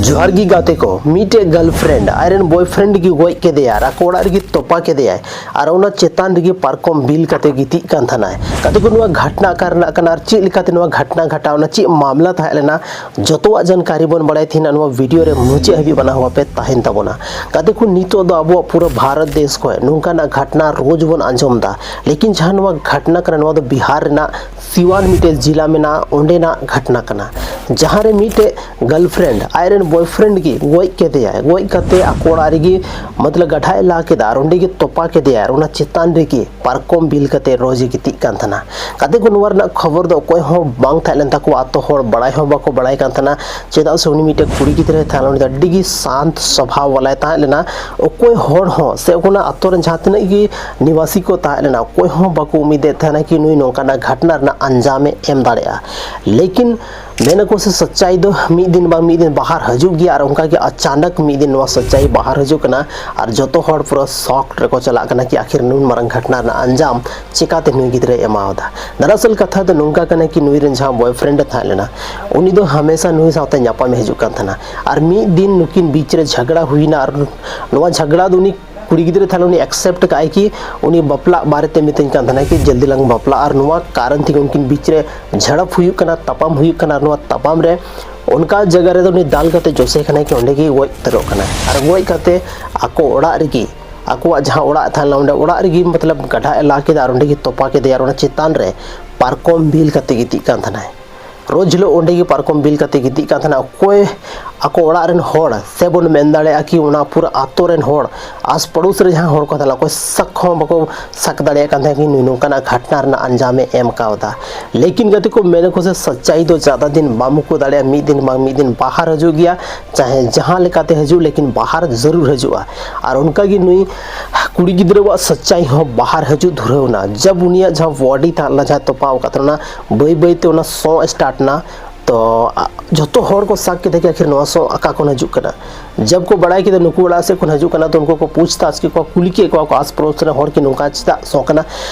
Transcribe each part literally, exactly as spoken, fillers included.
ᱡᱚᱦᱟᱨ ᱜᱮ ᱜᱟᱛᱮ ᱠᱚ᱾ ᱢᱤᱫᱴᱮᱡ ᱜᱟᱨᱞᱯᱷᱨᱮᱱᱰ ᱟᱡᱨᱮᱱ ᱵᱚᱭᱯᱷᱨᱮᱱᱰ ᱜᱮ ᱜᱚᱡ ᱠᱮᱫᱮᱭᱟ ᱟᱨ ᱟᱠᱚ ᱚᱲᱟᱜ ᱨᱮᱜᱮ ᱛᱚᱯᱟ ᱠᱮᱫᱮᱭᱟᱭ᱾ ᱟᱨ ᱚᱱᱟ ᱪᱮᱛᱟᱱ ᱨᱮᱜᱮ ᱯᱟᱨᱠᱚᱢ ᱵᱤᱞ ᱠᱟᱛᱮ ᱜᱤᱛᱤᱡ ᱠᱟᱱ ᱛᱟᱦᱮᱱᱟᱭ᱾ ᱜᱟᱛᱮ ᱠᱚ, ᱱᱚᱣᱟ ᱜᱷᱟᱴᱱᱟ ᱚᱠᱟ ᱨᱮᱱᱟᱜ ᱠᱟᱱᱟ ᱟᱨ ᱪᱮᱫ ᱞᱮᱠᱟᱛᱮ ᱱᱚᱣᱟ ᱜᱷᱟᱴᱱᱟ ᱜᱷᱟᱴᱟᱣ ᱮᱱᱟ, ᱪᱮᱫ ᱢᱟᱢᱞᱟ ᱛᱟᱦᱮᱸ ᱞᱮᱱᱟ, ᱡᱚᱛᱚᱣᱟᱜ ᱡᱟᱱᱠᱟᱨᱤ ᱵᱚᱱ ᱵᱟᱲᱟᱭ ᱛᱟᱦᱮᱱᱟ ᱱᱚᱣᱟ ᱵᱷᱤᱰᱤᱭᱳ ᱨᱮ ᱢᱩᱪᱟᱹᱫ ᱦᱟᱹᱵᱤᱡ ᱵᱟᱱᱟ ᱦᱚᱸ ᱟᱯᱮ ᱛᱟᱦᱮᱱ ᱛᱟᱵᱚᱱᱟ᱾ ᱜᱟᱛᱮ ᱠᱚ, ᱱᱤᱛᱚᱜ ᱫᱚ ᱟᱵᱚᱣᱟᱜ ᱯᱩᱨᱟᱹ ᱵᱷᱟᱨᱚᱛ ᱫᱮᱥ ᱠᱷᱚᱱ ᱱᱚᱝᱠᱟᱱᱟᱜ ᱜᱷᱟᱴᱱᱟ ᱨᱳᱡᱽ ᱵᱚᱱ ᱟᱸᱡᱚᱢ ᱮᱫᱟ᱾ ᱞᱮᱠᱤᱱ ᱡᱟᱦᱟᱸ ᱱᱚᱣᱟ ᱜᱷᱟᱴᱱᱟ ᱠᱟᱱᱟ, ᱱᱚᱣᱟ ᱫᱚ ᱵᱤᱦᱟᱨ ᱨᱮᱱᱟᱜ ᱥᱤᱣᱟᱱ ᱢᱤᱫᱴᱮᱡ ᱡᱤᱞᱟ ᱢᱮᱱᱟᱜᱼᱟ, ᱚᱸᱰᱮᱱᱟᱜ ᱜᱷᱟᱴᱱᱟ ᱠᱟᱱᱟ, ᱡᱟᱦᱟᱸ ᱨᱮ ᱢᱤᱫᱴᱮᱡ ᱜᱟᱨᱞᱯᱷᱨᱮᱱᱰ ᱟᱡᱨᱮᱱ ᱵᱚᱭᱯᱷᱨᱮᱱᱰ ᱜᱮ ᱜᱚᱡ ᱠᱮᱫᱮᱭᱟᱭ᱾ ᱜᱚᱡ ᱠᱟᱛᱮ ᱟᱠᱚ ᱚᱲᱟᱜ ᱨᱮᱜᱮ ᱢᱚᱛᱞᱚᱵ ᱜᱟᱰᱷᱟᱭ ᱞᱟ ᱠᱮᱫᱟ ᱟᱨ ᱚᱸᱰᱮ ᱜᱮ ᱛᱚᱯᱟ ᱠᱮᱫᱮᱭᱟ ᱟᱨ ᱚᱱᱟ ᱪᱮᱛᱟᱱ ᱨᱮᱜᱮ ᱯᱟᱨᱠᱚᱢ ᱵᱤᱞ ᱠᱟᱛᱮ ᱨᱳᱡᱽ ᱮ ᱜᱤᱛᱤᱡ ᱠᱟᱱ ᱛᱟᱦᱮᱱᱟ᱾ ᱜᱟᱛᱮ ᱠᱚ, ᱱᱚᱣᱟ ᱨᱮᱱᱟᱜ ᱠᱷᱚᱵᱚᱨ ᱫᱚ ᱚᱠᱚᱭ ᱦᱚᱸ ᱵᱟᱝ ᱛᱟᱦᱮᱸ ᱞᱮᱱ ᱛᱟᱠᱚᱣᱟ, ᱟᱛᱳ ᱦᱚᱲ ᱵᱟᱲᱟᱭ ᱦᱚᱸ ᱵᱟᱠᱚ ᱵᱟᱲᱟᱭ ᱠᱟᱱ ᱛᱟᱦᱮᱱᱟ᱾ ᱪᱮᱫᱟᱜ ᱥᱮ ᱩᱱᱤ ᱢᱤᱫᱴᱮᱡ ᱠᱩᱲᱤ ᱜᱤᱫᱽᱨᱟᱹᱭ ᱛᱟᱦᱮᱸ ᱞᱮᱱᱟ, ᱩᱱᱤ ᱫᱚ ᱟᱹᱰᱤ ᱜᱮ ᱥᱟᱱᱛ ᱥᱚᱵᱷᱟᱣ ᱵᱟᱞᱟᱭ ᱛᱟᱦᱮᱸ ᱞᱮᱱᱟ᱾ ᱚᱠᱚᱭ ᱦᱚᱲ ᱦᱚᱸ ᱥᱮ ᱚᱱᱟ ᱟᱛᱳ ᱨᱮᱱ ᱡᱟᱦᱟᱸ ᱛᱤᱱᱟᱹᱜ ᱜᱮ ᱱᱤᱵᱟᱥᱤ ᱠᱚ ᱛᱟᱦᱮᱸ ᱞᱮᱱᱟ, ᱚᱠᱚᱭ ᱦᱚᱸ ᱵᱟᱠᱚ ᱩᱢᱤᱫᱮᱫ ᱛᱟᱦᱮᱱᱟ ᱠᱤ ᱱᱩᱭ ᱱᱚᱝᱠᱟᱱᱟᱜ ᱜᱷᱟᱴᱱᱟ ᱨᱮᱱᱟᱜ ᱟᱧᱡᱟᱢᱮ ᱮᱢ ᱫᱟᱲᱮᱭᱟᱜᱼᱟ᱾ ᱞᱮᱠᱤᱱ ᱢᱮᱱ ᱟᱠᱚ ᱥᱮ ᱥᱟᱪᱟᱭ ᱫᱚ ᱢᱤᱫ ᱫᱤᱱ ᱵᱟᱝ ᱢᱤᱫ ᱫᱤᱱ ᱵᱟᱦᱟᱨ ᱦᱤᱡᱩᱜ ᱜᱮᱭᱟ᱾ ᱟᱨ ᱚᱱᱠᱟ ᱜᱮ ᱟᱪᱟᱱᱚᱠ ᱢᱤᱫ ᱫᱤᱱ ᱱᱚᱣᱟ ᱥᱟᱪᱟᱭ ᱵᱟᱦᱟᱨ ᱦᱤᱡᱩᱜ ᱠᱟᱱᱟ ᱟᱨ ᱡᱚᱛᱚ ᱦᱚᱲ ᱯᱩᱨᱟᱹ ᱥᱚᱠ ᱨᱮᱠᱚ ᱪᱟᱞᱟᱜ ᱠᱟᱱᱟ ᱠᱤ ᱟᱠᱷᱤᱨ ᱱᱩᱱ ᱢᱟᱨᱟᱝ ᱜᱷᱟᱴᱱᱟ ᱨᱮᱱᱟᱜ ᱟᱧᱡᱟᱢ ᱪᱮᱠᱟᱛᱮ ᱱᱩᱭ ᱜᱤᱫᱽᱨᱟᱹᱭ ᱮᱢᱟᱣᱟᱫᱟ᱾ ᱫᱟᱨᱟᱥᱚᱞ ᱠᱟᱛᱷᱟ ᱫᱚ ᱱᱚᱝᱠᱟ ᱠᱟᱱᱟ ᱠᱤ ᱱᱩᱭ ᱨᱮᱱ ᱡᱟᱦᱟᱸ ᱵᱚᱭᱯᱷᱨᱮᱱᱰ ᱮ ᱛᱟᱦᱮᱸ ᱞᱮᱱᱟ, ᱩᱱᱤ ᱫᱚ ᱦᱟᱢᱮᱥᱟ ᱱᱩᱭ ᱥᱟᱶᱛᱮ ᱧᱟᱯᱟᱢᱮ ᱦᱤᱡᱩᱜ ᱠᱟᱱ ᱛᱟᱦᱮᱱᱟ᱾ ᱟᱨ ᱢᱤᱫ ᱫᱤᱱ ᱱᱩᱠᱤᱱ ᱵᱤᱪ ᱨᱮ ᱡᱷᱟᱜᱽᱲᱟ ᱦᱩᱭᱱᱟ ᱟᱨ ᱱᱚᱣᱟ ᱡᱷᱟᱜᱽᱲᱟ ᱫᱚ ᱩᱱᱤ ᱠᱩᱲᱤ ᱜᱤᱫᱽᱨᱟᱹ ᱛᱟᱦᱞᱮ ᱩᱱᱤ ᱮᱠᱥᱮᱯᱴ ᱠᱟᱜᱼᱟᱭ ᱠᱤ ᱩᱱᱤ ᱵᱟᱯᱞᱟᱜ ᱵᱟᱨᱮᱛᱮ ᱢᱤᱛᱟᱹᱧ ᱠᱟᱱ ᱛᱟᱦᱮᱱᱟ ᱠᱤ ᱡᱚᱞᱫᱤ ᱞᱟᱝ ᱵᱟᱯᱞᱟᱜᱼᱟ᱾ ᱟᱨ ᱱᱚᱣᱟ ᱠᱟᱨᱚᱱ ᱛᱮᱜᱮ ᱩᱱᱠᱤᱱ ᱵᱤᱪ ᱨᱮ ᱡᱷᱟᱲᱟᱯ ᱦᱩᱭᱩᱜ ᱠᱟᱱᱟ, ᱛᱟᱯᱟᱢ ᱦᱩᱭᱩᱜ ᱠᱟᱱᱟ᱾ ᱟᱨ ᱱᱚᱣᱟ ᱛᱟᱯᱟᱢ ᱨᱮ ᱚᱱᱠᱟ ᱡᱟᱭᱜᱟ ᱨᱮᱫᱚ ᱩᱱᱤ ᱫᱟᱞ ᱠᱟᱛᱮ ᱡᱚᱥᱮ ᱠᱟᱱᱟᱭ ᱠᱤ ᱚᱸᱰᱮ ᱜᱮ ᱜᱚᱡ ᱩᱛᱟᱹᱨᱚᱜ ᱠᱟᱱᱟᱭ᱾ ᱟᱨ ᱜᱚᱡ ᱠᱟᱛᱮ ᱟᱠᱚ ᱚᱲᱟᱜ ᱨᱮᱜᱮ, ᱟᱠᱚᱣᱟᱜ ᱡᱟᱦᱟᱸ ᱚᱲᱟᱜ ᱛᱟᱦᱮᱸ ᱞᱮᱱᱟ ᱚᱸᱰᱮ ᱚᱲᱟᱜ ᱨᱮᱜᱮ ᱢᱚᱛᱞᱚᱵ ᱜᱟᱰᱷᱟ ᱮ ᱞᱟ ᱠᱮᱫᱟ ᱟᱨ ᱚᱸᱰᱮ ᱜᱮ ᱛᱚᱯᱟ ᱠᱮᱫᱮᱭᱟ᱾ ᱟᱨ ᱚᱱᱟ ᱪᱮᱛᱟᱱ ᱨᱮ ᱯᱟᱨᱠᱚᱢ ᱵᱤᱞ ᱠᱟᱛᱮ ᱜᱤᱛᱤᱡ ᱠᱟᱱ ᱛᱟᱦᱮᱱᱟᱭ᱾ ᱨᱳᱡᱽ ᱦᱤᱞᱳᱜ ᱚᱸᱰᱮ ᱜᱮ ᱯᱟᱨᱠᱚᱢ ᱵᱤᱞ ᱠᱟᱛᱮ ᱜᱤᱛᱤᱡ ᱠᱟᱱ ᱛᱟᱦᱮᱱᱟ᱾ ᱚᱠᱚᱭ ᱟᱠᱚ ᱚᱲᱟᱜ ᱨᱮᱱ ᱦᱚᱲ ᱥᱮ ᱵᱚᱱ ᱢᱮᱱ ᱫᱟᱲᱮᱭᱟᱜᱼᱟ ᱠᱤ ᱚᱱᱟ ᱯᱩᱨᱟᱹ ᱟᱛᱳ ᱨᱮᱱ ᱦᱚᱲ, ᱟᱥ ᱯᱟᱲᱳᱥ ᱨᱮ ᱡᱟᱦᱟᱸ ᱦᱚᱲ ᱠᱚ ᱛᱟᱦᱮᱸ ᱞᱮᱱᱟ, ᱚᱠᱚᱭ ᱥᱟᱠ ᱦᱚᱸ ᱵᱟᱠᱚ ᱥᱟᱠ ᱫᱟᱲᱮᱭᱟᱜ ᱠᱟᱱ ᱛᱟᱦᱮᱸ ᱠᱤ ᱱᱩᱭ ᱱᱚᱝᱠᱟᱱᱟᱜ ᱜᱷᱟᱴᱱᱟ ᱨᱮᱱᱟᱜ ᱟᱧᱡᱟᱢᱮ ᱮᱢ ᱠᱟᱣᱫᱟ᱾ ᱞᱮᱠᱤᱱ ᱜᱟᱛᱮ ᱠᱚ, ᱢᱮᱱ ᱟᱠᱚ ᱥᱮ ᱥᱟᱪᱟᱭ ᱫᱚ ᱡᱟᱫᱟ ᱫᱤᱱ ᱵᱟᱢ ᱩᱠᱩ ᱫᱟᱲᱮᱭᱟᱜᱼᱟ, ᱢᱤᱫ ᱫᱤᱱ ᱵᱟᱝ ᱢᱤᱫ ᱫᱤᱱ ᱵᱟᱦᱟᱨ ᱦᱤᱡᱩᱜ ᱜᱮᱭᱟ, ᱪᱟᱦᱮ ᱡᱟᱦᱟᱸ ᱞᱮᱠᱟᱛᱮ ᱦᱤᱡᱩᱜ, ᱞᱮᱠᱤᱱ ᱵᱟᱦᱟᱨ ᱡᱟᱹᱨᱩᱲ ᱦᱤᱡᱩᱜᱼᱟ᱾ ᱟᱨ ᱚᱱᱠᱟ ᱜᱮ ᱱᱩᱭ ᱠᱩᱲᱤ ᱜᱤᱫᱽᱨᱟᱹᱣᱟᱜ ᱥᱟᱪᱟᱭ ᱦᱚᱸ ᱵᱟᱦᱟᱨ ᱦᱤᱡᱩᱜ ᱫᱷᱩᱨᱟᱹᱣ ᱮᱱᱟ᱾ ᱡᱟᱵ ᱩᱱᱤᱭᱟᱜ ᱡᱟᱦᱟᱸ ᱵᱚᱰᱤ ᱛᱟᱦᱮᱸ ᱞᱮᱱᱟ, ᱡᱟᱦᱟᱸ ᱛᱚᱯᱟᱣ ᱟᱠᱟᱫ ᱛᱟᱦᱮᱱᱟ, ᱵᱟᱹᱭ ᱵᱟᱹᱭ ᱛᱮ ᱚᱱᱟ ᱥᱚ ᱥᱴᱟᱨᱴ ᱮᱱᱟ᱾ ᱛᱚ ᱟ- ᱡᱚᱛᱚ ᱦᱚᱲ ᱠᱚ ᱥᱟᱠ ᱠᱮᱫᱟ ᱠᱤ ᱟᱹᱠᱷᱤᱨ ᱱᱚᱣᱟ ᱥᱚ ᱚᱠᱟ ᱠᱷᱚᱱ ᱦᱤᱡᱩᱜ ᱠᱟᱱᱟ᱾ ᱡᱟᱵ ᱠᱚ ᱵᱟᱲᱟᱭ ᱠᱮᱫᱟ ᱱᱩᱠᱩ ᱚᱲᱟᱜ ᱥᱮᱫ ᱠᱷᱚᱱ ᱦᱤᱡᱩᱜ ᱠᱟᱱᱟ, ᱛᱚ ᱩᱱᱠᱩ ᱠᱚ ᱯᱩᱪᱷᱛᱟᱪᱷ ᱠᱮᱫ ᱠᱚᱣᱟ, ᱠᱩᱞᱤ ᱠᱮᱫ ᱠᱚᱣᱟ ᱠᱚ ᱟᱥ ᱯᱟᱲᱳᱥ ᱨᱮ ᱦᱚᱲ ᱠᱤ ᱱᱚᱝᱠᱟ ᱪᱮᱫᱟᱜ ᱥᱚ ᱠᱟᱱᱟ᱾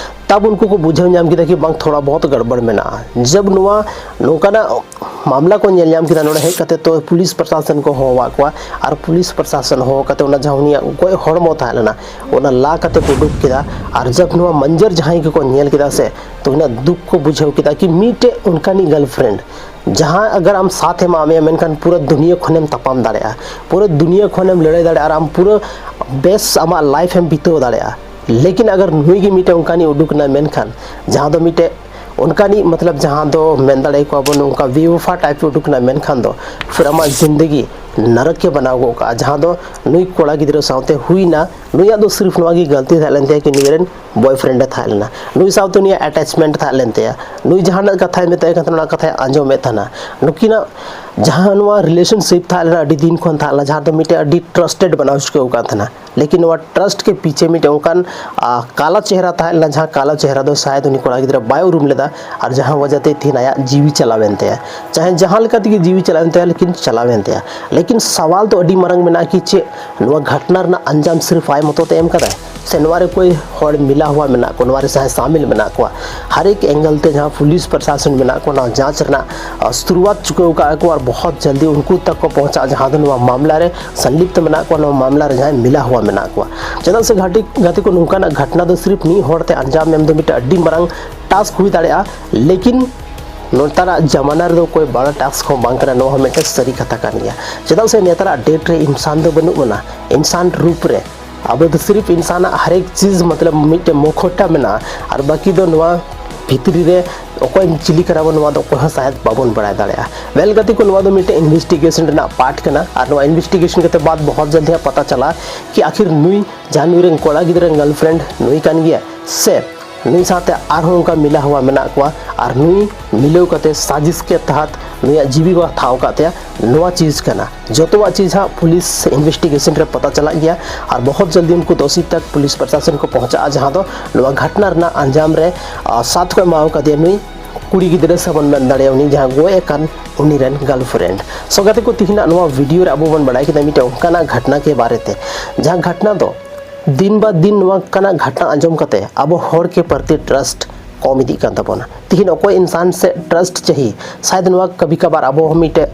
ᱛᱟᱵ ᱩᱱᱠᱩ ᱠᱚ ᱵᱩᱡᱷᱟᱹᱣ ᱧᱟᱢ ᱠᱮᱫᱟ ᱠᱤ ᱵᱟᱝ, ᱛᱷᱚᱲᱟ ᱵᱚᱦᱚᱛ ᱜᱟᱲᱵᱟᱲ ᱢᱮᱱᱟᱜᱼᱟ᱾ ᱡᱟᱵ ᱱᱚᱣᱟ ᱱᱚᱝᱠᱟᱱᱟᱜ ᱢᱟᱢᱞᱟ ᱠᱚ ᱧᱮᱞ ᱧᱟᱢ ᱠᱮᱫᱟ ᱱᱚᱰᱮ ᱦᱮᱡ ᱠᱟᱛᱮ, ᱛᱚ ᱯᱩᱞᱤᱥ ᱯᱨᱚᱥᱟᱥᱚᱱ ᱠᱚ ᱦᱚᱦᱚᱣᱟᱫ ᱠᱚᱣᱟ᱾ ᱟᱨ ᱯᱩᱞᱤᱥ ᱯᱨᱚᱥᱟᱥᱚᱱ ᱦᱚᱦᱚ ᱠᱟᱛᱮ ᱚᱱᱟ ᱡᱟᱦᱟᱸ ᱩᱱᱤᱭᱟᱜ ᱜᱚᱡ ᱦᱚᱲᱢᱚ ᱛᱟᱦᱮᱸ ᱞᱮᱱᱟ, ᱚᱱᱟ ᱞᱟ ᱠᱟᱛᱮ ᱠᱚ ᱩᱰᱩᱠ ᱠᱮᱫᱟ᱾ ᱟᱨ ᱡᱟᱵ ᱱᱚᱣᱟ ᱢᱚᱧᱡᱚᱨ ᱡᱟᱦᱟᱸᱭ ᱜᱮᱠᱚ ᱧᱮᱞ ᱠᱮᱫᱟ ᱥᱮ, ᱛᱚ ᱩᱱᱟᱹᱜ ᱫᱩᱠ ᱠᱚ ᱵᱩᱡᱷᱟᱹᱣ ᱠᱮᱫᱟ ᱠᱤ ᱢᱤᱫᱴᱮᱡ ᱚᱱᱠᱟᱱᱤᱡ ᱜᱟᱨᱞᱯᱷᱨᱮᱱᱰ, ᱡᱟᱦᱟᱸ ᱟᱜᱟᱨ ᱟᱢ ᱥᱟᱛᱷ ᱮᱢᱟ ᱢᱮᱭᱟ, ᱢᱮᱱᱠᱷᱟᱱ ᱯᱩᱨᱟᱹ ᱫᱩᱱᱤᱭᱟᱹ ᱠᱷᱚᱱᱮᱢ ᱛᱟᱯᱟᱢ ᱫᱟᱲᱮᱭᱟᱜᱼᱟ, ᱯᱩᱨᱟᱹ ᱫᱩᱱᱤᱭᱟᱹ ᱠᱷᱚᱱᱮᱢ ᱞᱟᱹᱲᱟᱹᱭ ᱫᱟᱲᱮᱭᱟᱜᱼᱟ, ᱟᱨ ᱟᱢ ᱯᱩᱨᱟᱹ ᱵᱮᱥ ᱟᱢᱟᱜ ᱞᱟᱭᱤᱯᱷ ᱮᱢ ᱵᱤᱛᱟᱹᱣ ᱫᱟᱲᱮᱭᱟᱜᱼᱟ᱾ ᱞᱮᱠᱤᱱ ᱟᱜᱟᱨ ᱱᱩᱭ ᱜᱮ ᱢᱤᱫᱴᱮᱱ ᱚᱱᱠᱟᱱᱤᱡ ᱩᱰᱩᱠ ᱮᱱᱟ, ᱢᱮᱱᱠᱷᱟᱱ ᱡᱟᱦᱟᱸ ᱫᱚ ᱢᱤᱫᱴᱮᱡ ᱚᱱᱠᱟᱱᱤᱡ, ᱢᱚᱛᱞᱚᱵ, ᱡᱟᱦᱟᱸ ᱫᱚ ᱢᱮᱱ ᱫᱟᱲᱮᱭᱟᱠᱚᱣᱟ ᱵᱚᱱ ᱚᱱᱠᱟ ᱵᱮᱣᱟᱯᱷᱟ ᱴᱟᱭᱤᱯ ᱩᱰᱩᱠ ᱮᱱᱟ, ᱢᱮᱱᱠᱷᱟᱱ ᱫᱚ ᱯᱷᱤᱨ ᱟᱢᱟᱜ ᱡᱤᱱᱫᱮᱜᱤ ᱱᱟᱨᱚᱠ ᱜᱮ ᱵᱮᱱᱟᱣ ᱜᱚᱫ ᱠᱟᱜᱼᱟ᱾ ᱡᱟᱦᱟᱸ ᱫᱚ ᱱᱩᱭ ᱠᱚᱲᱟ ᱜᱤᱫᱽᱨᱟᱹ ᱥᱟᱶᱛᱮ ᱦᱩᱭᱱᱟ, ᱱᱩᱭᱟᱜ ᱫᱚ ᱥᱤᱨᱯ ᱱᱚᱣᱟ ᱜᱮ ᱜᱟᱹᱞᱛᱤ ᱛᱟᱦᱮᱸ ᱞᱮᱱ ᱛᱟᱭᱟ ᱠᱤ ᱱᱩᱭ ᱨᱮᱱ ᱵᱚᱭᱯᱷᱨᱮᱱᱰ ᱮ ᱛᱟᱦᱮᱸ ᱞᱮᱱᱟ, ᱱᱩᱭ ᱥᱟᱶᱛᱮ ᱩᱱᱤᱭᱟᱜ ᱮᱴᱮᱪᱢᱮᱱᱴ ᱛᱟᱦᱮᱸ ᱞᱮᱱ ᱛᱟᱭᱟ, ᱱᱩᱭ ᱡᱟᱦᱟᱱᱟᱜ ᱠᱟᱛᱷᱟᱭ ᱢᱮᱛᱟᱭ ᱠᱟᱱ ᱛᱟᱦᱮᱱᱟ ᱚᱱᱟ ᱠᱟᱛᱷᱟᱭ ᱟᱸᱡᱚᱢᱮᱫ ᱛᱟᱦᱮᱱᱟ᱾ ᱱᱩᱠᱤᱱᱟᱜ ᱡᱟᱦᱟᱸ ᱱᱚᱣᱟ ᱨᱤᱞᱮᱥᱚᱱᱥᱤᱯ ᱛᱟᱦᱮᱸ ᱞᱮᱱᱟ ᱟᱹᱰᱤ ᱫᱤᱱ ᱠᱷᱚᱱ ᱛᱟᱦᱮᱸ ᱞᱮᱱᱟ, ᱡᱟᱦᱟᱸ ᱫᱚ ᱢᱤᱫᱴᱮᱱ ᱟᱹᱰᱤ ᱴᱨᱟᱥᱴᱮᱰ ᱵᱮᱱᱟᱣ ᱪᱩᱠᱟᱹᱣ ᱟᱠᱟᱱ ᱛᱟᱦᱮᱱᱟ, ᱞᱮᱠᱤᱱ ᱱᱚᱣᱟ ᱴᱨᱟᱥᱴ ᱠᱮ ᱯᱤᱪᱷᱮ ᱢᱤᱫᱴᱮᱱ ᱚᱱᱠᱟᱱ ᱟ, ᱠᱟᱞᱟ ᱪᱮᱦᱨᱟ ᱛᱟᱦᱮᱸ ᱞᱮᱱᱟ, ᱡᱟᱦᱟᱸ ᱠᱟᱞᱟ ᱪᱮᱦᱨᱟ ᱫᱚ ᱥᱟᱭᱮᱫ ᱩᱱᱤ ᱠᱚᱲᱟ ᱜᱤᱫᱽᱨᱟᱹ ᱵᱟᱭ ᱩᱨᱩᱢ ᱞᱮᱫᱟ, ᱟᱨ ᱡᱟᱦᱟᱸ ᱣᱟᱡᱟ ᱛᱮ ᱛᱮᱦᱮᱧ ᱟᱭᱟᱜ ᱡᱤᱣᱤ ᱪᱟᱞᱟᱣᱮᱱ ᱛᱟᱭᱟ᱾ ᱪᱟᱦᱮ ᱡᱟᱦᱟᱸ ᱞᱮᱠᱟ ᱛᱮᱜᱮ ᱡᱤᱣᱤ ᱪᱟᱞᱟᱣᱮᱱ ᱛᱟᱭᱟ, ᱞᱮᱠᱤᱱ ᱪᱟᱞᱟᱣᱮᱱ ᱛᱟᱭᱟ᱾ ᱞᱮᱠᱤᱱ ᱥᱟᱣᱟᱞ ᱫᱚ ᱟᱹᱰᱤ ᱢᱟᱨᱟᱝ ᱢᱮᱱᱟᱜᱼᱟ ᱠᱤ ᱪᱮᱫ ᱱᱚᱣᱟ ᱜᱷᱚᱴᱱᱟ ᱨᱮᱱᱟᱜ ᱟᱧᱡᱟᱢ ᱥᱤᱨᱯ ᱟᱡ ᱢᱚᱛᱚ ᱛᱮ ᱮᱢ ᱠᱟᱫᱟᱭ, ᱥᱮ ᱱᱚᱣᱟ ᱨᱮ ᱠᱚᱭ ᱦᱚᱲ ᱢᱤᱞᱟ ᱦᱩᱣᱟ ᱢᱮᱱᱟᱜ ᱠᱚᱣᱟ, ᱱᱚᱣᱟ ᱨᱮ ᱡᱟᱦᱟᱸᱭ ᱥᱟᱢᱤᱞ ᱢᱮᱱᱟᱜ ᱠᱚᱣᱟ? ᱦᱟᱨ ᱮᱠ ᱮᱝᱜᱮᱞ ᱛᱮ ᱡᱟᱦᱟᱸ ᱯᱩᱞᱤᱥ ᱯᱨᱚᱥᱟᱥᱚᱱ ᱢᱮᱱᱟᱜ ᱠᱚᱣᱟ, ᱱᱚᱣᱟ ᱡᱟᱸᱪ ᱨᱮᱱᱟᱜ ᱟ, ᱥᱩᱨᱩᱣᱟᱛ ᱪᱩᱠᱟᱹᱣ ᱠᱟᱜᱼᱟ ᱠᱚ, ᱟᱨ ᱵᱚᱦᱚᱛ ᱡᱟᱞᱫᱤ ᱩᱱᱠᱩ ᱛᱟᱠ ᱠᱚ ᱯᱚᱦᱚᱸᱪᱟᱜᱼᱟ ᱡᱟᱦᱟᱸ ᱫᱚ ᱱᱚᱣᱟ ᱢᱟᱢᱞᱟ ᱨᱮ ᱥᱚᱝᱞᱤᱯᱛ ᱢᱮᱱᱟᱜ ᱠᱚᱣᱟ, ᱱᱚᱣᱟ ᱢᱟᱢᱞᱟ ᱨᱮ ᱡᱟᱦᱟᱸᱭ ᱢᱤᱞᱟ ᱦᱩᱣᱟ ᱢᱮᱱᱟᱜ ᱠᱚᱣᱟ᱾ ᱪᱮᱫᱟᱜ ᱥᱮ ᱜᱷᱟᱹᱴᱤ ᱜᱟᱛᱮ ᱠᱚ, ᱱᱚᱝᱠᱟᱱᱟᱜ ᱜᱷᱚᱴᱱᱟ ᱫᱚ ᱥᱤᱨᱯ ᱢᱤᱫ ᱦᱚᱲ ᱛᱮ ᱟᱧᱡᱟᱢ ᱮᱢ ᱫᱚ ᱢᱤᱫᱴᱮᱱ ᱟᱹᱰᱤ ᱢᱟᱨᱟᱝ ᱴᱟᱥᱠ ᱦᱩᱭ ᱫᱟᱲᱮᱭᱟᱜᱼᱟ, ᱞᱮᱠᱤᱱ ᱱᱮᱛᱟᱨᱟᱜ ᱡᱟᱢᱟᱱᱟ ᱨᱮᱫᱚ ᱚᱠᱚᱭ ᱵᱟᱲᱟ ᱴᱟᱥᱠ ᱦᱚᱸ ᱵᱟᱝ ᱠᱟᱱᱟ, ᱱᱚᱣᱟ ᱦᱚᱸ ᱢᱤᱫᱴᱮᱱ ᱥᱟᱹᱨᱤ ᱠᱟᱛᱷᱟ ᱠᱟᱱ ᱜᱮᱭᱟ᱾ ᱪᱮᱫᱟᱜ ᱥᱮ ᱱᱮᱛᱟᱨᱟᱜ ᱰᱮᱴ ᱨᱮ ᱤᱱᱥᱟᱱ ᱫᱚ ᱵᱟᱹᱱᱩᱜ ᱵᱚᱱᱟ, ᱤᱱᱥᱟᱱ ᱨᱩᱯ ᱨᱮ ᱟᱵᱚ ᱫᱚ ᱥᱤᱨᱯ ᱤᱱᱥᱟᱱᱟᱜ ᱦᱟᱨ ᱮᱠ ᱪᱤᱡᱽ, ᱢᱚᱛᱞᱚᱵ, ᱢᱤᱫᱴᱮᱱ ᱢᱩᱠᱷᱚᱴᱟ ᱢᱮᱱᱟᱜᱼᱟ, ᱟᱨ ᱵᱟᱹᱠᱤ ᱫᱚ ᱱᱚᱣᱟ ᱵᱷᱤᱛᱨᱤ ᱨᱮ ᱚᱠᱚᱭ ᱪᱤᱞᱤ ᱠᱟᱱᱟ ᱵᱚᱱ, ᱱᱚᱣᱟ ᱫᱚ ᱚᱠᱚᱭ ᱦᱚᱸ ᱥᱟᱭᱟᱫ ᱵᱟᱵᱚᱱ ᱵᱟᱲᱟᱭ ᱫᱟᱲᱮᱭᱟᱜᱼᱟ᱾ ᱣᱮᱞ ᱜᱟᱛᱮ ᱠᱚ, ᱱᱚᱣᱟ ᱫᱚ ᱢᱤᱫᱴᱮᱱ ᱤᱱᱵᱷᱮᱥᱴᱤᱜᱮᱥᱚᱱ ᱨᱮᱱᱟᱜ ᱯᱟᱨᱴ ᱠᱟᱱᱟ, ᱟᱨ ᱱᱚᱣᱟ ᱤᱱᱵᱷᱮᱥᱴᱤᱜᱮᱥᱚᱱ ᱠᱟᱛᱮ ᱵᱟᱫ ᱵᱚᱦᱚᱛ ᱡᱟᱞᱫᱤ ᱦᱟᱸᱜ ᱯᱟᱛᱟ ᱪᱟᱞᱟᱜᱼᱟ ᱠᱤ ᱟᱠᱷᱤᱨ ᱱᱩᱭ ᱡᱟᱦᱟᱸ ᱱᱩᱭ ᱨᱮᱱ ᱠᱚᱲᱟ ᱜᱤᱫᱽᱨᱟᱹ ᱨᱮᱱ ᱜᱟᱨᱞᱯᱷᱨᱮᱱᱰ ᱱᱩᱭ ᱠᱟᱱ ᱜᱮᱭᱟ ᱥᱮ ᱱᱩᱭ ᱥᱟᱶᱛᱮ ᱟᱨᱦᱚᱸ ᱚᱱᱠᱟ ᱢᱤᱞᱟ ᱦᱩᱣᱟ ᱢᱮᱱᱟᱜ ᱠᱚᱣᱟ, ᱟᱨ ᱱᱩᱭ ᱢᱤᱞᱟᱹᱣ ᱠᱟᱛᱮ ᱥᱟᱡᱤᱥ ᱠᱮ ᱛᱟᱦᱟᱛ ᱱᱩᱭᱟᱜ ᱡᱤᱣᱤ ᱠᱚ ᱦᱟᱛᱟᱣ ᱟᱠᱟᱫ ᱛᱟᱭᱟ, ᱱᱚᱣᱟ ᱪᱤᱡᱽ ᱠᱟᱱᱟ᱾ ᱡᱚᱛᱚᱣᱟᱜ ᱪᱤᱡᱽ ᱦᱟᱸᱜ ᱯᱩᱞᱤᱥ ᱤᱱᱵᱷᱮᱥᱴᱤᱜᱮᱥᱚᱱ ᱨᱮ ᱯᱟᱛᱟ ᱪᱟᱞᱟᱜ ᱜᱮᱭᱟ, ᱟᱨ ᱵᱚᱦᱚᱛ ᱡᱚᱞᱫᱤ ᱩᱱᱠᱩ ᱫᱚᱥᱤ ᱛᱟᱠ ᱯᱩᱞᱤᱥ ᱯᱨᱚᱥᱟᱥᱚᱱ ᱠᱚ ᱯᱚᱦᱚᱸᱪᱟᱜᱼᱟ, ᱡᱟᱦᱟᱸ ᱫᱚ ᱱᱚᱣᱟ ᱜᱷᱚᱴᱱᱟ ᱨᱮᱱᱟᱜ ᱟᱧᱡᱟᱢ ᱨᱮ, ᱟ, ᱥᱟᱛᱷ ᱠᱚ ᱮᱢᱟᱣ ᱠᱟᱫᱮᱭᱟ ᱱᱩᱭ ᱠᱩᱲᱤ ᱜᱤᱫᱽᱨᱟᱹ ᱥᱮ ᱵᱚᱱ ᱢᱮᱱ ᱫᱟᱲᱮᱭᱟᱜᱼᱟ ᱩᱱᱤ ᱡᱟᱦᱟᱸ ᱜᱚᱡ ᱟᱠᱟᱱ ᱩᱱᱤ ᱨᱮᱱ ᱜᱟᱨᱞᱯᱷᱨᱮᱱᱰ᱾ ᱥᱚᱸᱜᱮ ᱛᱮᱠᱚ, ᱛᱤᱦᱤᱧᱟᱜ ᱱᱚᱣᱟ ᱵᱷᱤᱰᱤᱭᱳ ᱨᱮ ᱟᱵᱚ ᱵᱚᱱ ᱵᱟᱲᱟᱭ ᱠᱮᱫᱟ ᱢᱤᱫᱴᱮᱱ ᱚᱱᱠᱟᱱᱟᱜ ᱜᱷᱚᱴᱱᱟ ᱠᱮ ᱵᱟᱨᱮ ᱛᱮ, ᱡᱟᱦᱟᱸ ᱜᱷᱚᱴᱱᱟ ᱫᱚ ᱫᱤᱱ ᱵᱟ ᱫᱤᱱ ᱱᱚᱣᱟ ᱠᱟᱱᱟᱜ ᱜᱷᱚᱴᱱᱟ ᱟᱸᱡᱚᱢ ᱠᱟᱛᱮ ᱟᱵᱚ ᱦᱚᱲ ᱠᱮ ᱯᱨᱚᱛᱤ ᱴᱨᱟᱥᱴ ᱠᱚᱢ ᱤᱫᱤᱜ ᱠᱟᱱ ᱛᱟᱵᱚᱱᱟ᱾ ᱛᱤᱦᱤᱧ ᱚᱠᱚᱭ ᱤᱱᱥᱟᱱ ᱥᱮ ᱴᱨᱟᱥᱴ ᱪᱟᱹᱦᱤ, ᱥᱟᱭᱫ ᱱᱚᱣᱟ ᱠᱟᱵᱷᱤ ᱠᱟᱵᱷᱟᱨ ᱟᱵᱚ ᱦᱚᱸ ᱢᱤᱫᱴᱮᱡ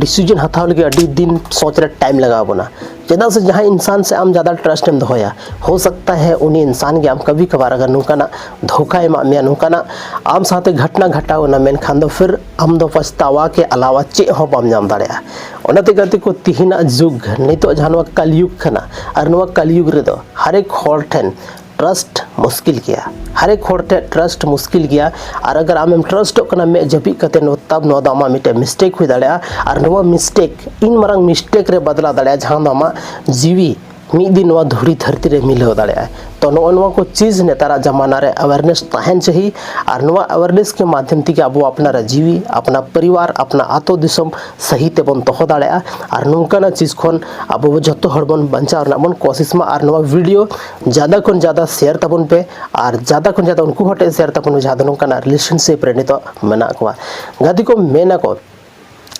ᱰᱤᱥᱤᱡᱚᱱ ᱦᱟᱛᱟᱣ ᱞᱟᱹᱜᱤᱫ ᱟᱹᱰᱤ ᱫᱤᱱ ᱥᱚᱪ ᱨᱮ ᱴᱟᱭᱤᱢ ᱞᱟᱜᱟᱣ ᱵᱚᱱᱟ᱾ ᱪᱮᱫᱟᱜ ᱥᱮ ᱡᱟᱦᱟᱸᱭ ᱤᱱᱥᱟᱱ ᱥᱮ ᱟᱢ ᱡᱟᱫᱟ ᱴᱨᱟᱥᱴ ᱮᱢ ᱫᱚᱦᱚᱭᱟ, ᱦᱳ ᱥᱟᱠᱛᱟ ᱦᱮ ᱩᱱᱤ ᱤᱱᱥᱟᱱ ᱜᱮ ᱟᱢ ᱠᱟᱵᱷᱤ ᱠᱟᱵᱷᱟᱨ ᱟᱜᱟᱨ ᱱᱚᱝᱠᱟᱱᱟᱜ ᱫᱷᱳᱠᱟ ᱮᱢᱟᱜ ᱢᱮᱭᱟ, ᱱᱚᱝᱠᱟᱱᱟᱜ ᱟᱢ ᱥᱟᱶᱛᱮ ᱜᱷᱚᱴᱱᱟ ᱜᱷᱟᱴᱟᱣ ᱮᱱᱟ, ᱢᱮᱱᱠᱷᱟᱱ ᱫᱚ ᱯᱷᱤᱨ ᱟᱢ ᱫᱚ ᱯᱟᱪᱷᱛᱟᱣᱟ ᱠᱮ ᱟᱞᱟᱣᱟ ᱪᱮᱫ ᱦᱚᱸ ᱵᱟᱢ ᱧᱟᱢ ᱫᱟᱲᱮᱭᱟᱜᱼᱟ᱾ ᱚᱱᱟᱛᱮ ᱜᱟᱛᱮ ᱠᱚ, ᱛᱤᱦᱤᱧᱟᱜ ᱡᱩᱜᱽ, ᱱᱤᱛᱚᱜ ᱡᱟᱦᱟᱸ ᱱᱚᱣᱟ ᱠᱟᱞᱤᱭᱩᱜᱽ ᱠᱟᱱᱟ, ᱟᱨ ᱱᱚᱣᱟ ᱠᱟᱞᱤᱭᱩᱜᱽ ᱨᱮᱫᱚ ᱦᱟᱨᱮᱠ ᱦᱚᱲ ᱴᱷᱮᱱ ᱴᱨᱟᱥᱴ ᱢᱩᱥᱠᱤᱞ ᱜᱮᱭᱟ᱾ ᱦᱟᱨᱮᱠ ᱦᱚᱲ ᱴᱷᱮᱱ ᱴᱨᱟᱥᱴ ᱢᱩᱥᱠᱤᱞ ᱜᱮᱭᱟ᱾ ᱟᱨ ᱟᱜᱟᱨ ᱟᱢᱮᱢ ᱴᱨᱟᱥᱴᱚᱜ ᱠᱟᱱᱟ ᱢᱮᱫ ᱡᱟᱹᱯᱤᱫ ᱠᱟᱛᱮ, ᱱᱚ-, ᱛᱟᱵ ᱱᱚᱣᱟ ᱫᱚ ᱟᱢᱟᱜ ᱢᱤᱫᱴᱮᱱ ᱢᱤᱥᱴᱮᱠ ᱦᱩᱭ ᱫᱟᱲᱮᱭᱟᱜᱼᱟ᱾ ᱟᱨ ᱱᱚᱣᱟ ᱢᱤᱥᱴᱮᱠ, ᱤᱱ ᱢᱟᱨᱟᱝ ᱢᱤᱥᱴᱮᱠ ᱨᱮ ᱵᱟᱫᱞᱟᱣ ᱫᱟᱲᱮᱭᱟᱜᱼᱟ, ᱡᱟᱦᱟᱸ ᱫᱚ ᱟᱢᱟᱜ ᱡᱤᱣᱤ ᱢᱤᱫ ᱫᱤᱱ ᱱᱚᱣᱟ ᱫᱷᱩᱲᱤ ᱫᱷᱟᱹᱨᱛᱤ ᱨᱮ ᱢᱤᱞᱟᱹᱣ ᱫᱟᱲᱮᱭᱟᱜᱼᱟ᱾ ᱛᱚ, ᱱᱚᱜᱼᱚ ᱱᱚᱣᱟ ᱠᱚ ᱪᱤᱡᱽ ᱱᱮᱛᱟᱨᱟᱜ ᱡᱟᱢᱟᱱᱟ ᱨᱮ ᱟᱣᱮᱨᱱᱮᱥ ᱛᱟᱦᱮᱱ ᱪᱟᱹᱦᱤ᱾ ᱟᱨ ᱱᱚᱣᱟ ᱟᱣᱮᱨᱱᱮᱥ ᱠᱮ ᱢᱟᱫᱷᱭᱚᱢ ᱛᱮᱜᱮ ᱟᱵᱚ ᱟᱯᱱᱟᱨᱟᱜ ᱡᱤᱣᱤ, ᱟᱯᱱᱟ ᱯᱚᱨᱤᱵᱟᱨ, ᱟᱯᱱᱟ ᱟᱛᱳ ᱫᱤᱥᱚᱢ ᱥᱟᱹᱦᱤ ᱛᱮᱵᱚᱱ ᱫᱚᱦᱚ ᱫᱟᱲᱮᱭᱟᱜᱼᱟ᱾ ᱟᱨ ᱱᱚᱝᱠᱟᱱᱟᱜ ᱪᱤᱡᱽ ᱠᱷᱚᱱ ᱟᱵᱚ ᱡᱚᱛᱚ ᱦᱚᱲ ᱵᱚᱱ ᱵᱟᱧᱪᱟᱣ ᱨᱮᱱᱟᱜ ᱵᱚᱱ ᱠᱳᱥᱤᱥ ᱢᱟ᱾ ᱟᱨ ᱱᱚᱣᱟ ᱵᱷᱤᱰᱤᱭᱳ ᱡᱟᱫᱟ ᱠᱷᱚᱱ ᱡᱟᱫᱟ ᱥᱮᱭᱟᱨ ᱛᱟᱵᱚᱱ ᱯᱮ, ᱟᱨ ᱡᱟᱫᱟ ᱠᱷᱚᱱ ᱡᱟᱫᱟ ᱩᱱᱠᱩ ᱦᱚᱲ ᱴᱷᱮᱱ ᱥᱮᱭᱟᱨ ᱛᱟᱵᱚᱱ ᱯᱮ ᱡᱟᱦᱟᱸ ᱫᱚ ᱱᱚᱝᱠᱟᱱᱟᱜ ᱨᱤᱞᱮᱥᱚᱱᱥᱤᱯ ᱨᱮ ᱱᱤᱛᱚᱜ ᱢᱮᱱᱟᱜ ᱠᱚᱣᱟ᱾ ᱜᱟᱛᱮ ᱠᱚ, ᱢᱮᱱ ᱟᱠᱚ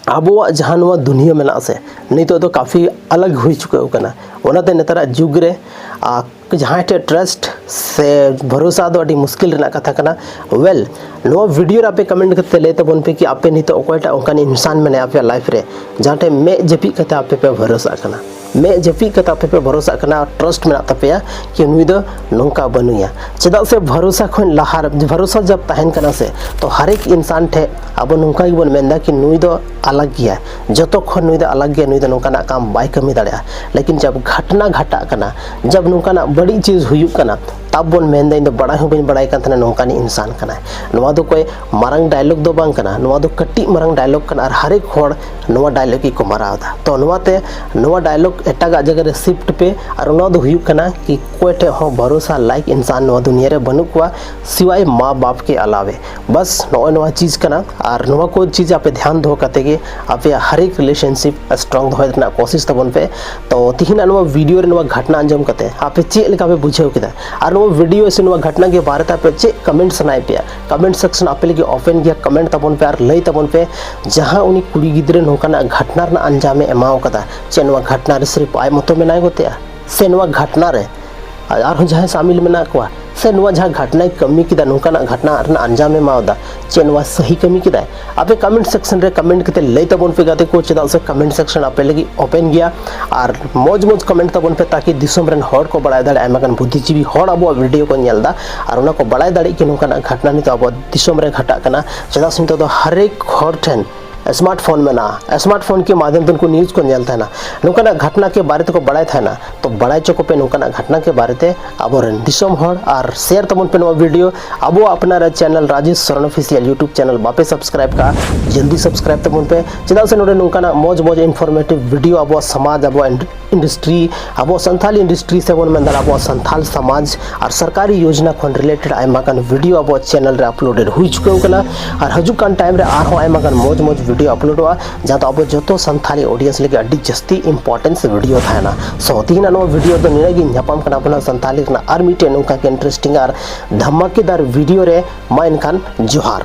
ᱟᱵᱚᱣᱟᱜ ᱡᱟᱦᱟᱸ ᱱᱚᱣᱟ ᱫᱩᱱᱤᱭᱟᱹ ᱢᱮᱱᱟᱜᱼᱟ ᱥᱮ, ᱱᱤᱛᱚᱜ ᱫᱚ ᱠᱟᱯᱷᱤ ᱟᱞᱟᱜᱽ ᱦᱩᱭ ᱪᱩᱠᱟᱹᱣ ᱠᱟᱱᱟ᱾ ᱚᱱᱟᱛᱮ ᱱᱮᱛᱟᱨᱟᱜ ᱡᱩᱜᱽ ᱨᱮ, ᱟ, ᱡᱟᱦᱟᱸᱭ ᱴᱷᱮᱱ ᱴᱨᱟᱥᱴ ᱥᱮ ᱵᱷᱚᱨᱚᱥᱟ ᱫᱚ ᱟᱹᱰᱤ ᱢᱩᱥᱠᱤᱞ ᱨᱮᱱᱟᱜ ᱠᱟᱛᱷᱟ ᱠᱟᱱᱟ᱾ ᱳᱭᱮᱞ, ᱱᱚᱣᱟ ᱵᱷᱤᱰᱤᱭᱳ ᱨᱮ ᱟᱯᱮ ᱠᱚᱢᱮᱱᱴ ᱠᱟᱛᱮ ᱞᱟᱹᱭ ᱛᱟᱵᱚᱱ ᱯᱮ ᱠᱤ ᱟᱯᱮ ᱱᱤᱛᱚᱜ ᱚᱠᱚᱭᱴᱟᱜ ᱚᱱᱠᱟᱱ ᱤᱱᱥᱟᱱ ᱢᱮᱱᱟᱭᱟ ᱟᱯᱮᱭᱟᱜ ᱞᱟᱭᱤᱯᱷ ᱨᱮ, ᱡᱟᱦᱟᱸ ᱴᱷᱮᱱ ᱢᱮᱫ ᱡᱟᱹᱯᱤᱫ ᱠᱟᱛᱮ ᱟᱯᱮ ᱯᱮ ᱵᱷᱚᱨᱚᱥᱟᱜ ᱠᱟᱱᱟ, ᱢᱮᱫ ᱡᱟᱹᱯᱤᱫ ᱠᱟᱛᱮ ᱟᱯᱮ ᱯᱮ ᱵᱷᱚᱨᱚᱥᱟᱜ ᱠᱟᱱᱟ, ᱴᱨᱟᱥᱴ ᱢᱮᱱᱟᱜ ᱛᱟᱯᱮᱭᱟ ᱠᱤ ᱱᱩᱭ ᱫᱚ ᱱᱚᱝᱠᱟ ᱵᱟᱹᱱᱩᱭᱟ᱾ ᱪᱮᱫᱟᱜ ᱥᱮ ᱵᱷᱚᱨᱚᱥᱟ ᱠᱷᱚᱱ ᱞᱟᱦᱟ ᱨᱮ, ᱵᱷᱚᱨᱚᱥᱟ ᱡᱟᱵ ᱛᱟᱦᱮᱱ ᱠᱟᱱᱟ ᱥᱮ, ᱛᱚ ᱦᱟᱨᱮᱠ ᱤᱱᱥᱟᱱ ᱴᱷᱮᱱ ᱟᱵᱚ ᱱᱚᱝᱠᱟ ᱜᱮᱵᱚᱱ ᱢᱮᱱᱫᱟ ᱠᱤ ᱱᱩᱭ ᱫᱚ ᱟᱞᱟᱜᱽ ᱜᱮᱭᱟ, ᱡᱚᱛᱚ ᱠᱷᱚᱱ ᱱᱩᱭ ᱫᱚ ᱟᱞᱟᱜᱽ ᱜᱮᱭᱟ, ᱱᱩᱭ ᱫᱚ ᱱᱚᱝᱠᱟᱱᱟᱜ ᱠᱟᱢ ᱵᱟᱭ ᱠᱟᱹᱢᱤ ᱫᱟᱲᱮᱭᱟᱜᱼᱟ᱾ ᱞᱮᱠᱤᱱ ᱡᱟᱵ ᱜᱷᱟᱴᱱᱟ ᱜᱷᱟᱴᱟᱜ ᱠᱟᱱᱟ, ᱡᱟᱵ ᱱᱚᱝᱠᱟᱱᱟᱜ ᱵᱟᱹᱲᱤᱡ ᱪᱤᱡᱽ ᱦᱩᱭᱩᱜ ᱠᱟᱱᱟ, ᱛᱟᱵ ᱵᱚᱱ ᱢᱮᱱᱫᱟ ᱤᱧ ᱫᱚ ᱵᱟᱲᱟᱭ ᱦᱚᱸ ᱵᱟᱹᱧ ᱵᱟᱲᱟᱭ ᱠᱟᱱ ᱛᱟᱦᱮᱱᱟ ᱱᱚᱝᱠᱟᱱ ᱤᱱᱥᱟᱱ ᱠᱟᱱᱟᱭ᱾ ᱱᱚᱣᱟ ᱫᱚ ᱠᱚᱭ ᱢᱟᱨᱟᱝ ᱰᱟᱭᱞᱚᱜ ᱫᱚ ᱵᱟᱝ ᱠᱟᱱᱟ, ᱱᱚᱣᱟ ᱫᱚ ᱠᱟᱹᱴᱤᱡ ᱢᱟᱨᱟᱝ ᱰᱟᱭᱞᱚᱜ ᱠᱟᱱᱟ᱾ ᱟᱨ ᱦᱟᱨᱮᱠ ᱦᱚᱲ ᱱᱚᱣᱟ ᱰᱟᱭᱞᱚᱜ ᱜᱮᱠᱚ ᱢᱟᱨᱟᱣ ᱮᱫᱟ᱾ ᱛᱚ ᱱᱚᱣᱟᱛᱮ ᱱᱚᱣᱟ ᱰᱟᱭᱞᱚᱜ ᱮᱴᱟᱜᱟᱜ ᱡᱟᱭᱜᱟ ᱨᱮ ᱥᱤᱯᱴ ᱯᱮ᱾ ᱟᱨ ᱚᱱᱟ ᱫᱚ ᱦᱩᱭᱩᱜ ᱠᱟᱱᱟ ᱠᱤ ᱚᱠᱚᱭ ᱴᱷᱮᱡ ᱦᱚᱸ ᱵᱷᱚᱨᱚᱥᱟ ᱞᱟᱭᱤᱠ ᱤᱱᱥᱟᱱ ᱱᱚᱣᱟ ᱫᱩᱱᱤᱭᱟᱹ ᱨᱮ ᱵᱟᱹᱱᱩᱜ ᱠᱚᱣᱟ, ᱥᱤᱣᱟᱭ ᱢᱟ ᱵᱟᱯ ᱠᱮ ᱟᱞᱟᱣᱮ᱾ ᱵᱟᱥ ᱱᱚᱜᱼᱚᱭ ᱱᱚᱣᱟ ᱪᱤᱡᱽ ᱠᱟᱱᱟ᱾ ᱟᱨ ᱱᱚᱣᱟ ᱠᱚ ᱪᱤᱡᱽ ᱟᱯᱮ ᱫᱷᱮᱭᱟᱱ ᱫᱚᱦᱚ ᱠᱟᱛᱮ ᱜᱮ ᱟᱯᱮᱭᱟᱜ ᱦᱟᱨᱮᱠ ᱨᱤᱞᱮᱥᱚᱱᱥᱤᱯ ᱥᱴᱨᱚᱝ ᱫᱚᱦᱚᱭ ᱨᱮᱱᱟᱜ ᱠᱳᱥᱤᱥ ᱛᱟᱵᱚᱱ ᱯᱮ᱾ ᱛᱚ ᱛᱤᱦᱤᱧᱟᱜ ᱱᱚᱣᱟ ᱵᱷᱤᱰᱤᱭᱳ ᱨᱮ ᱱᱚᱣᱟ ᱜᱷᱟᱴᱱᱟ ᱟᱸᱡᱚᱢ ᱠᱟᱛᱮ ᱟᱯᱮ ᱪᱮᱫ ᱞᱮᱠᱟ ᱯᱮ ᱵᱩᱡᱷᱟᱹᱣ ᱠᱮᱫᱟ? ᱟᱨ ᱱᱚᱣᱟ ᱵᱷᱤᱰᱤᱭᱳ ᱥᱮ ᱱᱚᱣᱟ ᱜᱷᱚᱴᱱᱟ ᱜᱮ ᱵᱟᱨᱮᱛᱮ ᱟᱯᱮ ᱪᱮᱫ ᱠᱚᱢᱮᱱᱴ ᱥᱟᱱᱟᱭᱮᱫ ᱯᱮᱭᱟ? ᱠᱚᱢᱮᱱᱴ ᱥᱮᱠᱥᱚᱱ ᱟᱯᱮ ᱞᱟᱹᱜᱤᱫ ᱳᱯᱮᱱ ᱜᱮᱭᱟ, ᱠᱚᱢᱮᱱᱴ ᱛᱟᱵᱚᱱ ᱯᱮ ᱟᱨ ᱞᱟᱹᱭ ᱛᱟᱵᱚᱱ ᱯᱮ, ᱡᱟᱦᱟᱸ ᱩᱱᱤ ᱠᱩᱲᱤ ᱜᱤᱫᱽᱨᱟᱹ ᱱᱚᱝᱠᱟᱱᱟᱜ ᱜᱷᱚᱴᱱᱟ ᱨᱮᱱᱟᱜ ᱟᱧᱡᱟᱢᱮ ᱮᱢᱟᱣ ᱠᱟᱫᱟ, ᱪᱮᱫ ᱱᱚᱣᱟ ᱜᱷᱚᱴᱱᱟ ᱨᱮ ᱥᱤᱨᱯ ᱟᱡ ᱢᱚᱛᱚ ᱢᱮᱱᱟᱭ ᱜᱚᱛᱮᱜᱼᱟ ᱥᱮ ᱱᱚᱣᱟ ᱜᱷᱚᱴᱱᱟ ᱨᱮ ᱟᱨᱦᱚᱸ ᱡᱟᱦᱟᱸᱭ ᱥᱟᱢᱤᱞ ᱢᱮᱱᱟᱜ ᱠᱚᱣᱟ, ᱥᱮ ᱱᱚᱣᱟ ᱡᱟᱦᱟᱸ ᱜᱷᱚᱴᱱᱟᱭ ᱠᱟᱹᱢᱤ ᱠᱮᱫᱟ, ᱱᱚᱝᱠᱟᱱᱟᱜ ᱜᱷᱚᱴᱱᱟ ᱨᱮᱱᱟᱜ ᱟᱧᱡᱟᱢᱮ ᱮᱢᱟᱣᱫᱟ, ᱪᱮᱫ ᱱᱚᱣᱟ ᱥᱟᱹᱦᱤ ᱠᱟᱹᱢᱤ ᱠᱮᱫᱟᱭ? ᱟᱯᱮ ᱠᱚᱢᱮᱱᱴ ᱥᱮᱠᱥᱚᱱ ᱨᱮ ᱠᱚᱢᱮᱱᱴ ᱠᱟᱛᱮ ᱞᱟᱹᱭ ᱛᱟᱵᱚᱱ ᱯᱮ ᱜᱟᱛᱮ ᱠᱚ, ᱪᱮᱫᱟᱜ ᱥᱮ ᱠᱚᱢᱮᱱᱴ ᱥᱮᱠᱥᱚᱱ ᱟᱯᱮ ᱞᱟᱹᱜᱤᱫ ᱳᱯᱮᱱ ᱜᱮᱭᱟ᱾ ᱟᱨ ᱢᱚᱡᱽ ᱢᱚᱡᱽ ᱠᱚᱢᱮᱱᱴ ᱛᱟᱵᱚᱱ ᱯᱮ, ᱛᱟᱠᱤ ᱫᱤᱥᱚᱢ ᱨᱮᱱ ᱦᱚᱲ ᱠᱚ ᱵᱟᱲᱟᱭ ᱫᱟᱲᱮᱭᱟᱜᱼᱟ, ᱟᱭᱢᱟ ᱜᱟᱱ ᱵᱩᱫᱽᱫᱷᱤᱡᱤᱵᱤ ᱦᱚᱲ ᱟᱵᱚᱣᱟᱜ ᱵᱷᱤᱰᱤᱭᱳ ᱠᱚ ᱧᱮᱞ ᱮᱫᱟ ᱟᱨ ᱚᱱᱟ ᱠᱚ ᱵᱟᱲᱟᱭ ᱫᱟᱲᱮᱭᱟᱜ ᱠᱤ ᱱᱚᱝᱠᱟᱱᱟᱜ ᱜᱷᱚᱴᱱᱟ ᱱᱤᱛᱚᱜ ᱟᱵᱚᱣᱟᱜ ᱫᱤᱥᱚᱢ ᱨᱮ ᱜᱷᱚᱴᱟᱜ ᱠᱟᱱᱟ᱾ ᱪᱮᱫᱟᱜ ᱥᱮ ᱱᱤᱛᱚᱜ ᱫᱚ ᱦᱟᱨᱮᱠ ᱦᱚᱲ ᱴᱷᱮᱱ ᱥᱢᱟᱨᱴ ᱯᱷᱳᱱ ᱢᱮᱱᱟᱜᱼᱟ, ᱥᱢᱟᱨᱴ ᱯᱷᱳᱱ ᱠᱤ ᱢᱟᱫᱷᱭᱚᱢ ᱛᱮ ᱩᱱᱠᱩ ᱱᱤᱭᱩᱡᱽ ᱠᱚ ᱧᱮᱞ ᱛᱟᱦᱮᱱᱟ, ᱱᱚᱝᱠᱟᱱᱟᱜ ᱜᱷᱚᱴᱱᱟ ᱠᱤ ᱵᱟᱨᱮ ᱛᱮᱠᱚ ᱵᱟᱲᱟᱭ ᱛᱟᱦᱮᱱᱟ᱾ ᱛᱚ ᱵᱟᱲᱟᱭ ᱦᱚᱪᱚ ᱠᱚᱯᱮ ᱱᱚᱝᱠᱟᱱᱟᱜ ᱜᱷᱚᱴᱱᱟ ᱠᱤ ᱵᱟᱨᱮᱛᱮ ᱟᱵᱚᱨᱮᱱ ᱫᱤᱥᱚᱢ ᱦᱚᱲ, ᱟᱨ ᱥᱮᱭᱟᱨ ᱛᱟᱵᱚᱱ ᱯᱮ ᱱᱚᱣᱟ ᱵᱷᱤᱰᱤᱭᱳ᱾ ᱟᱵᱚᱣᱟᱜ ᱟᱯᱱᱟᱨᱟᱜ channel Rajesh Soren official YouTube channel ᱵᱟᱯᱮ ᱥᱟᱵᱥᱠᱨᱟᱭᱤᱵ ᱠᱟᱜᱼᱟ, ᱡᱚᱞᱫᱤ ᱥᱟᱵᱥᱠᱨᱟᱭᱤᱵ ᱛᱟᱵᱚᱱ ᱯᱮ, ᱪᱮᱫᱟᱜ ᱥᱮ ᱱᱚᱰᱮ ᱱᱚᱝᱠᱟᱱᱟᱜ ᱢᱚᱡᱽ ᱢᱚᱡᱽ ᱤᱱᱯᱷᱚᱨᱢᱮᱴᱤᱵᱷ ᱵᱷᱤᱰᱤᱭᱳ ᱟᱵᱚᱣᱟᱜ ᱥᱚᱢᱟᱡᱽ, ᱟᱵᱚᱣᱟᱜ ᱤᱱᱰ- ᱤᱱᱰᱟᱥᱴᱨᱤ, ᱟᱵᱚᱣᱟᱜ ᱥᱟᱱᱛᱷᱟᱞᱤ ᱤᱱᱰᱟᱥᱴᱨᱤ ᱥᱮ ᱵᱚᱱ ᱢᱮᱱ ᱫᱟᱲᱮᱭᱟᱜᱼᱟ ᱟᱵᱚᱣᱟᱜ ᱥᱟᱱᱛᱷᱟᱞ ᱥᱚᱢᱟᱡᱽ ᱟᱨ ᱥᱚᱨᱠᱟᱨᱤ ᱭᱳᱡᱽᱱᱟ ᱠᱷᱚᱱ ᱨᱤᱞᱮᱴᱮᱰ ᱟᱭᱢᱟ ᱜᱟᱱ ᱵᱷᱤᱰᱤᱭᱳ ᱟᱵᱚᱣᱟᱜ ᱪᱮᱱᱮᱞ ᱨᱮ ᱟᱯᱞᱳᱰᱮᱰ ᱦᱩᱭ ᱪᱩᱠᱟᱹᱣ ᱠᱟᱱᱟ᱾ ᱟᱨ ᱦᱤᱡᱩᱜ ᱠᱟᱱ ᱴᱟᱭᱤᱢ ᱨᱮ ᱟᱨᱦᱚᱸ ᱟᱭᱢᱟ ᱜᱟᱱ ᱢᱚᱡᱽ ᱢᱚᱡᱽ ᱵᱷᱤᱰᱤᱭᱳ ᱟᱯᱞᱳᱰᱚᱜᱼᱟ, ᱡᱟᱦᱟᱸ ᱫᱚ ᱟᱵᱚ ᱡᱚᱛᱚ ᱥᱟᱱᱛᱷᱟᱞᱤ ᱚᱰᱤᱭᱮᱱᱥ ᱞᱟᱹᱜᱤᱫ ᱟᱹᱰᱤ ᱡᱟᱹᱥᱛᱤ ᱤᱢᱯᱚᱨᱴᱮᱱᱥ ᱵᱷᱤᱰᱤᱭᱳ ᱛᱟᱦᱮᱱᱟ᱾ ᱥᱚ ᱛᱤᱦᱤᱧᱟᱜ ᱱᱚᱣᱟ ᱵᱷᱤᱰᱤᱭᱳ ᱫᱚ ᱱᱤᱱᱟᱹᱜ ᱜᱮ᱾ ᱧᱟᱯᱟᱢ ᱠᱟᱱᱟ ᱵᱚᱱ ᱥᱟᱱᱛᱷᱟᱞᱤ ᱨᱮᱱᱟᱜ ᱟᱨ ᱢᱤᱫᱴᱮᱱ ᱱᱚᱝᱠᱟ ᱜᱮ ᱤᱱᱴᱟᱨᱮᱥᱴᱤᱝ ᱟᱨ ᱫᱷᱟᱢᱟᱠᱮᱫᱟᱨ ᱵᱷᱤᱰᱤᱭᱳ ᱨᱮ᱾ ᱢᱟ ᱮᱱᱠᱷᱟᱱ ᱡᱚᱦᱟᱨ᱾